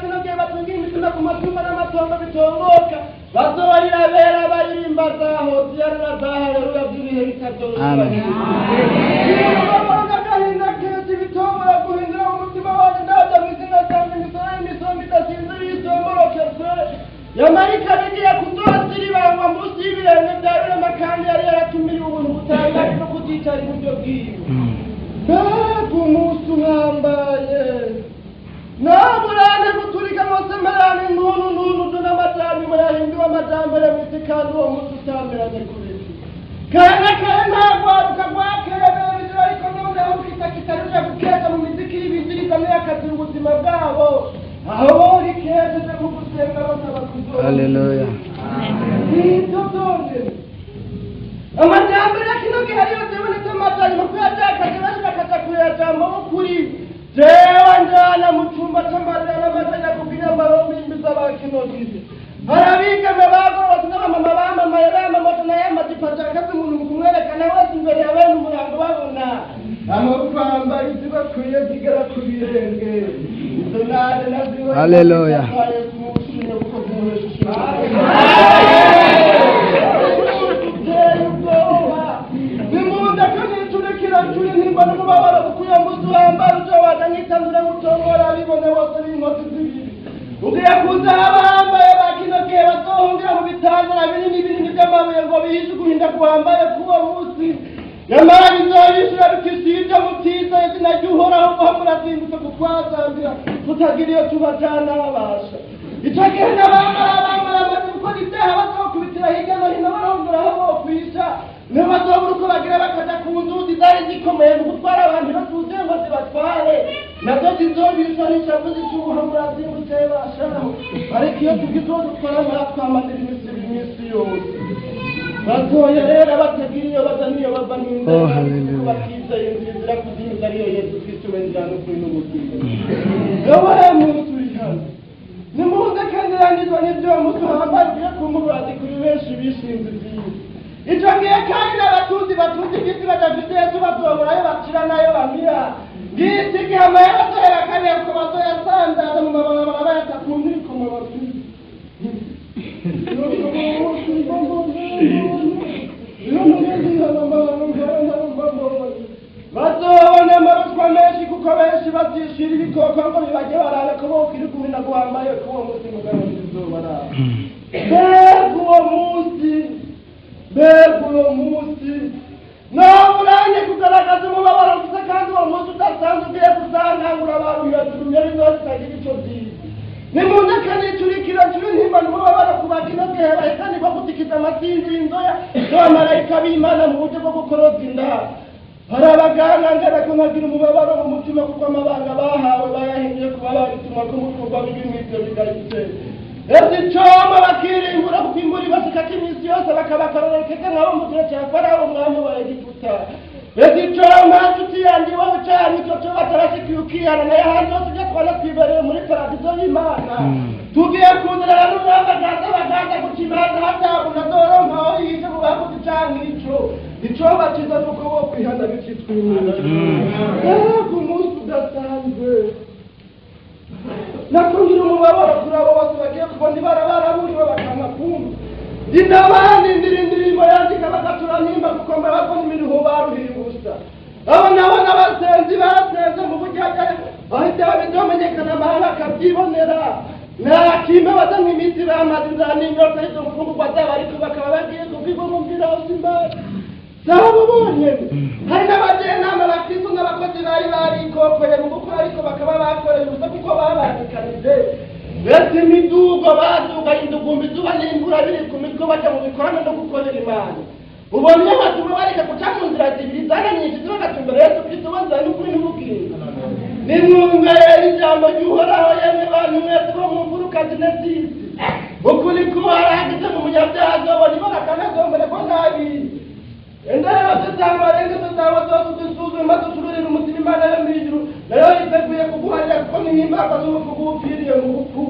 kino gihe batungira imitima ku matungo n'amatongo bitongoka bazobarira bera baririmba za hoziyana na za haleluya by'ibihe Amen. bitazoba. Agahinda kenshi bitobora guhindura mu mutima wanjye. Ndaza mu izina ryanjye imisoro y'imisombe idasinziriye isomborokejwe, yamara ikaba igiye kuzoziribangwa munsi y'ibirenge bya Rurema, kandi yari yaratumiye ubuntu butangaje no kuzicara iburyo bwiwe. Mbega umunsi uhambaye! Naburane guturika amasemerane ntuntu ntuntu n'amajyanyuma yahinduwe amajyambere mu isi, kandi uwo munsi utameranye ku bicu. Kare na kare nta rwaruka rwakerebera ijoro, ariko noneho rukitakita ruja gukeza mu miziki y'ibiziriza n'iyakazira ubuzima bwabo, aho borikejeje mu gusenga basaba kuzoba. Haleluya. Ibyo byonyine, amajyambere ya kino gihe yose yabonetse amajyanyuma ko yatakaje benshi bakaja kuyajambo kuri jewe njana mu cumba c'amarira n'amajanya kubw'inyambaro mbimbi z'aba kino gihe. Hari abigeme bagororotse n'abamama bamamaye bamamoto n'ayamajipo ashakaze umuntu mu kumwerekana wese imbere ya bene umurango babona aho kwambara izibakwiye zigera ku birenge, izo naje naziwe. Haleluya. Kumushimye kuko zimuhesha ishimwe. Uteye ubwoba. Nimunda ko nicurikira ncuri ntimba n'umubabaro, kuko uyo munsi uhambaye uzobaza nk'itandura ngutongora bibone bose b'inkozi zibiri. Ugiye kuza abahambaye ba kino gihe bazohungira mu bitandara binini binini by'amabuye ngo bihishe uguhinda guhambaye k'uwo munsi. Nyamara bizobishura biti: "Ibyo mutizeye izina ry'Uhoraho muha murazindutse kutwazambira tutagira iyo tubajana." Babasha icyo gihe n'abamara bamara amaze gukora ibyaha bazokubitira hirya no hino barondora aho bokwisha, niho bazobura uko bagira bakaja ku nzuzi zari zikomeye mu gutwara abantu iyo zuzuye ngo zibatware, nazo zizobishwa n'ishavu zicuha murazindutse bashaho. Ariko iyo tugize uwo dutwara mwatwamanira imisiri iminsi yose, batoye rero batagira iyo baza n'iyo bava. Oh, hallelujah. Batizeye inzira kuzimiza ariyo Yesu Kristo we nzira n'ukuri n'ubugingo. Yewe muntu uri hano, nimuze kenderanizwa n'ibyo uwo munsi uhambaye ugiye kumurazi kuri benshi bishinze ibyiza. Icyo gihe kandi n'abatunzi batunze iby'isi badafite Yesu bazobura ayo bacira n'ayo bamira. Ngiki gihe amahera azohera kabiri ko bazoyasandaza mu mabarabara bayata ku nkiko mu bafite. Bazobona amaruswa menshi, kuko benshi bazishira ibikoko ngo bibajye barabe ko bokiri guhina guhambaye k'uwo munsi mugabo izuba. Mbega uwo munsi, mbega uwo munsi! Ntaburanye kugaragaza umubabaro gusa, kandi uwo munsi udasanzwe ugiye gusangangura abantu hejuru y'inzozi zitagira icyo zizi. Nimundeke nicurikira ncuri ntimba n'umubabaro ku bakino gihe bahitanirwa gutikiza amasinzi y'inzoya z'abamarayika b'Imana mu buryo bwo gukoroza inda. Hari abaganga ngana ko nkagira umubabaro mu mutima, kuko amabanga bahawe bayahinduye kuba babituma ko mu bikorwa bibi nk'ibyo bigayitse. Ese icoma bakirimbura, kuko imvura ibashikako iminsi yose, bakaba akarorero keza nk'abo mu gihe cya Farawo umwami wa Egiputa. Ese icoma, nshuti yanjye, iwawe cyane icyo cyo batarashikiye ukihana, nayo ahandi hose ujya twaba twibereye muri paradizo y'Imana. Tugiye kuzanana n'umwami akaza bakaza guca imanza hatabona azoronka aho yihishe mu bakoze icyaha nk'ico. Icoba cyiza ni uko bo kwihana bikitwa imana. Mbega umunsi udasanzwe! Nakungira umubabaro kuri abo bose bagiye kubona ibara baraburiwe bakanka kumva inabandi indirimbo yandika bagatura nimba kuko mbabazwa n'imiruho baruhiye ubusa. Abo nabo n'abasenzi basenze mu buryo aho ibyaha bizomenyekana amahanga akabyibonera. Nta kimbabaza nk'iminsi bamaze inzara n'inyota y'izo mfungurwa zabo, ariko bakaba bagiye kubwibumvira hose imbaga. Sabo bonyene, hari n'abajenama bakristo n'abakozi bari barikokoye mu gukora, ariko bakaba bakoreye ubusa kuko babandikanije. Mbese imidugo baduga indugumba izuba n'imvura biri ku mitwe baja mu bikorane no gukorera Imana, ubona iyo batuma bareka guca mu nzira zibiri zananyinshi zibagatumbera Yesu Kristo we nzira n'ukuri n'ubugingo. Nimwumve rero ijambo ry'Uhoraho, yemwe bantu mwese bo mu mfuruka zine z'isi: ukuri kuharahageze mu munyabyaha azobona ibara kandi azombererwa nabi. Endera zawe barengezo zawe zose uzisuzume maze usururire umutima Imana yo mu ijuru, nayo yiteguye kuguharira, kuko nihimbarwa n'urupfu rw'upfiriye mu rupfu.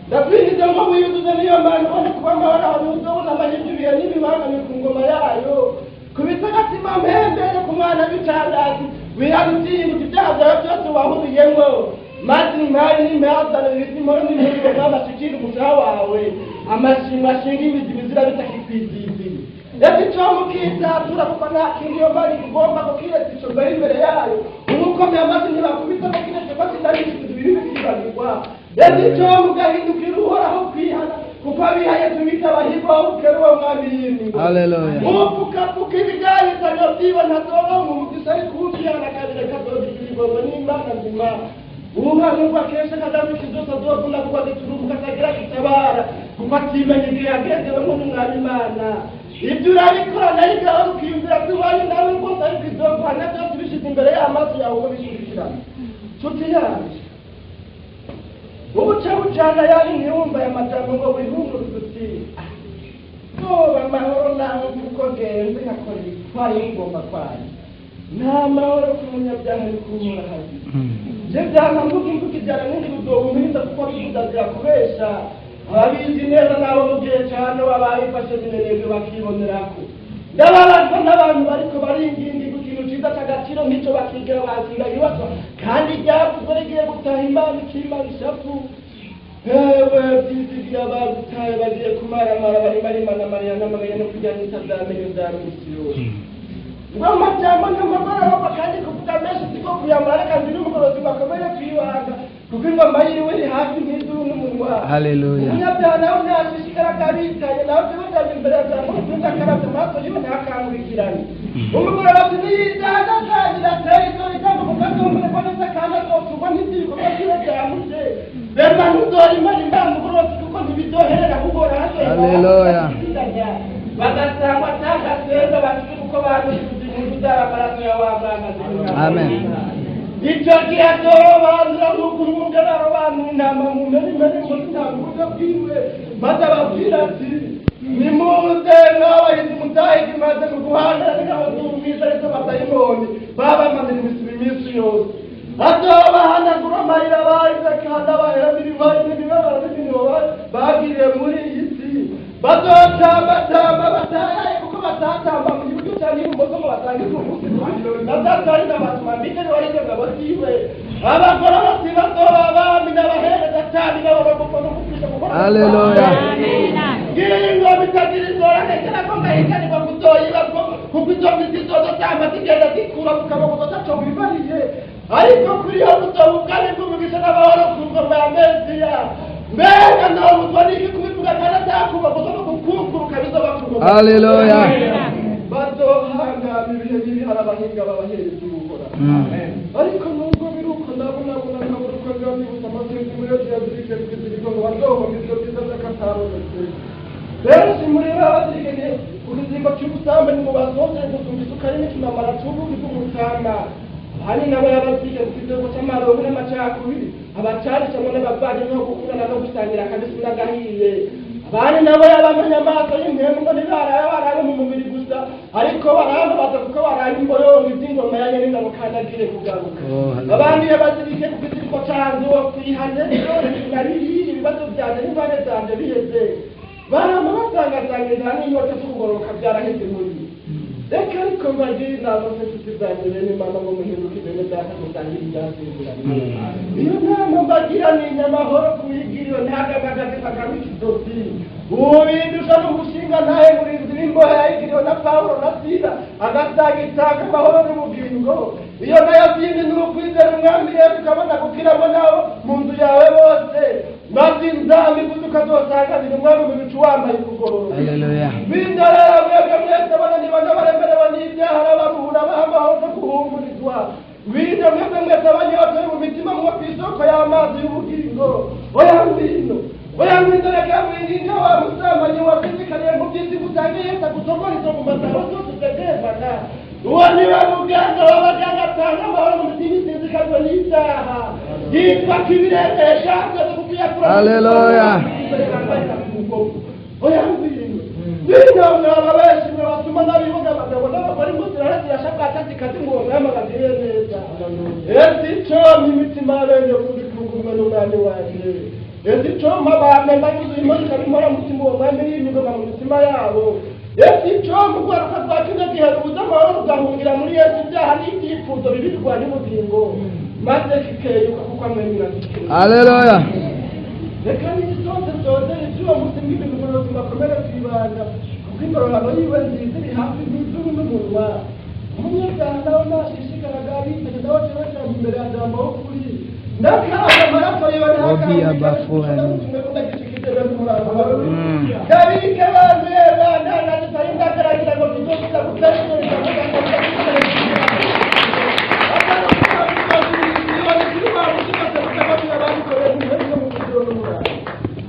Ndakwinjiza ngo wiyuzuze n'iyo Mana, ubone kuba amahoro aho uzobona amahirwe ibihe n'ibibangamiye ku ngoma yayo. Kubita agatima mpembere ku mwana w'icandazi, wihana ubyiyibutsa ibyaha byawe byose wahuriyemo. Maze impari n'impazane bibita imporo n'impundu, mwami ashikire umushaha wawe amashimwe ashinga imizi ibizira bitakikwiziziye. Ese ico mukitatura, kuko nta kindi iyo mari igomba kukiretse ico mbere imbere yayo. Umukomeye amazi ntibakubita ko kiretse ko sinabishikiza ibibi bikibagirwa. Ese ico mugahindukira Uhoraho kwihana, kuko abihaye tubita abahirwa aho bukera uwo mwami yimye. Hallelujah. Upfukapfuka ibigarizanyo byiwe ntazoronka umugisha, ariko uwuvyihana kabiri kazogira ibigogo n'Imana nzima. Uhanurwa kenshi akadamika zose azovuna, kuko agiturubuka atagira gitabara, kuko atimenya igihe yagezewemo n'Umwami Imana. Ibyo urabikora nayo igaho ukiyumvira ko iwanyu nawe rwose, ariko izoguhana byose bishize imbere y'amaso yawe uko bikurikirana. Nshuti yanjye, ubuce bucana yari ntiwumva aya majambo ngo wihumurize uti: "Zoba amahoro naho kuko ngenze nkakora ibitwaye ngomba kwanjye." Nta mahoro ku munyabyaha ari kuhora habi. Je byanga mvuga imvugo ijyana n'indi buzobumpinza, kuko bivuga kubesha. Ababizi neza n'abo mu gihe ca Nowa bayifashe minenebwe bakibonerako. Ndababazwa n'abantu bariko baringinga ikintu ciza c'agaciro nk'ico, bakigira bazinga ibibazo, kandi ryavuzwe rigiye gutaha Imana ikimara ishavu. Ewe byizigira, bagutaye bagiye kumaramara, barimo arimana mariya n'amaganya no kurya n'itavyamenyo vya misi yose. Ngo amajambo ntamagororoka, kandi kuvuga menshi siko kuyamara. Reka nzire umugorozi bakomeye kwibanga, kuko ingoma yiwe iri hafi nk'izuru n'umunwa. Hallelujah. Umunyabyaha nawe ntashishikara akabitanye nawe byibutanye imbere ya jambo utundi akarabye amaso yiwe ntakamurikirane. Umugororotsi niyidadazagira atera izo ijambo, kuko azumvira ko neza kandi azoturwa n'ibyo ibikorwa byiwe byamuje. Bema ntuzorimara imana umugororotsi, kuko ntibizoherera kugora. Hallelujah. Bagasangwa atagasenga bafite, kuko baruzuza impundu zabo amaraso ya wa mwana. Amen. Icyo gihe azobanza nk'uko umwungere arobanura intama mu mpene, impene ngo zitanga uburyo bwiwe, maze ababwira ati: "Nimuze mwabahizi mutahiga imaze mu guhangana n'ingabo z'ubwiza arizo badayimoni babamanira imisibo iminsi yose." Azobahanagura amarira barize, kandi abahera n'imibabaro n'iminoba bagiriye muri iyi si. Bazotambatamba batayaye, kuko batatamba mu gihugu cyangwa ibumoso ngo batangize umunsi. Bazatariza abantu bambike warize ngabo ziwe. Abagororotsi bazoba abami n'abahereza cyane n'abarogoko no gukwisha gukora. Hallelujah. Ngiyi ingoma itagira ingorane, kera ko ngahiganirwa kuzoyiba, kuko izo miti zozotamba zigenda zikura mu kaboko taco wibariye. Ariko kuri yo buzoba ubwami bw'umugisha n'amahoro ku ngoma ya Mesiya. Mbega nobuzwa n'iki kubivuga kandi atakuba gusa no gukukuruka bizoba ku ngoma? Hallelujah. Bazohangama ibihe bibi, hari abahinga b'abaherezi b'Uhoraho. Ariko nubwo biri uko, ndabonabona nkabura uko biba byibutsa amateka muri yo tuyazirike ku kiziriko ngo bazohomba ivyo byiza by'akatarobetse. Benshi muri bo bazirikanye ku kiziriko cy'ubusambanyi ngo basohokere gusumba isukari n'ikimamara c'ubuki bw'umutama. Abandi nabo yabazirike ku kiziriko c'amarongo n'amacakubiri, abacarishamwe n'abavandimwe no gukundana no gusangira akabisi n'agahiye. Abandi nabo yabamenye amaso y'impemu ngo ntibarabe barabe mu mubiri gusa, ariko barababaza kuko baraye imboyongo iby'ingoma ya nyeningabo kandi agire kugaruka. Oh, hallelujah. Abandi yabazirike ku kiziriko canze uwo kwihane nabiriye ibibazo byanje n'ingwane zanje biheze, barama basangasanga inzara n'inyota zo kugororoka byaraheze muri bo. Reka ariko mbagire inama se, nshuti zanjye, bene mama, ngo muhinduke bene data musangire ibyasezeranye. Iyo nama mbagira ni inyamahoro kuyigiriwe ntagamagaze kagame ikizosi ubindusha n'umushinga ntahe murinzi w'imbohe yayigiriwe na Pawulo na Sila, agasanga itanga amahoro n'ubugingo. Iyo nayo zindi ni ukwizera Umwami Yesu, ukabona gukiramo nabo mu nzu yawe bose, maze inzamba ivuze ukazosanganira Umwami mu bicu wambaye ukugororoka. Hallelujah. Bindorera mwebwe mwese bananiwe n'abaremerewe n'ibyaha, arabaruhura, abaha amahoro no guhumurizwa. Ngwino mwebwe mwese abanyotewe mu mitima mwo ku isoko y'amazi y'ubugingo. Oya ngwino, oya ngwino, reka ngwinginge wa musambanyi wazizikaniye mu by'isi gusange Yesu agusogora izo nguma zawe zose utegemana. Uwo niwe muganga w'abaganga, atanga amahoro mu mitima isinzikajwe n'ibyaha, yitwa kibiremesha byose kukuyakura. Hallelujah. Oya ngwino, ngwino mwaba benshi mwe basuma n'abibuga, abagabo n'abagore, imbuzi zirara zirashabwata zikazi ngo uwo mwami abagiriye neza. Ese ico imitima y'abene kubikunga n'Umwami wanje? Ese ico mpabamemba yuzuye impozi ikaba impora mutima uwo mwami y'imigoma mu mitima yabo? Ese ico mu rwaruka rwa kino gihe rubuze amahoro rugahungira muri Yesu, ibyaha n'ibyifuzo bibi birwanya ubugingo? Maze kikeyuka kuko amwemera gikeyuka. Haleluya. Reka nisonze sozere iby'uwo munsi mbw'ibintu umuriro tugakomere kwibanda, kuko ingororano yiwe nziza iri hafi ntizuru n'umunwa. Umunyabyaha nawe nashishikaraga abitegeza aho jewe imbere ya jambo w'ukuri ndakaraga amaraso yiwe. Obi abafuani. Kabike bantu bandana tutari ngo tuzokuza gutera imbere.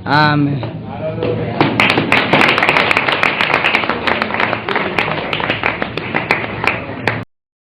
Amen.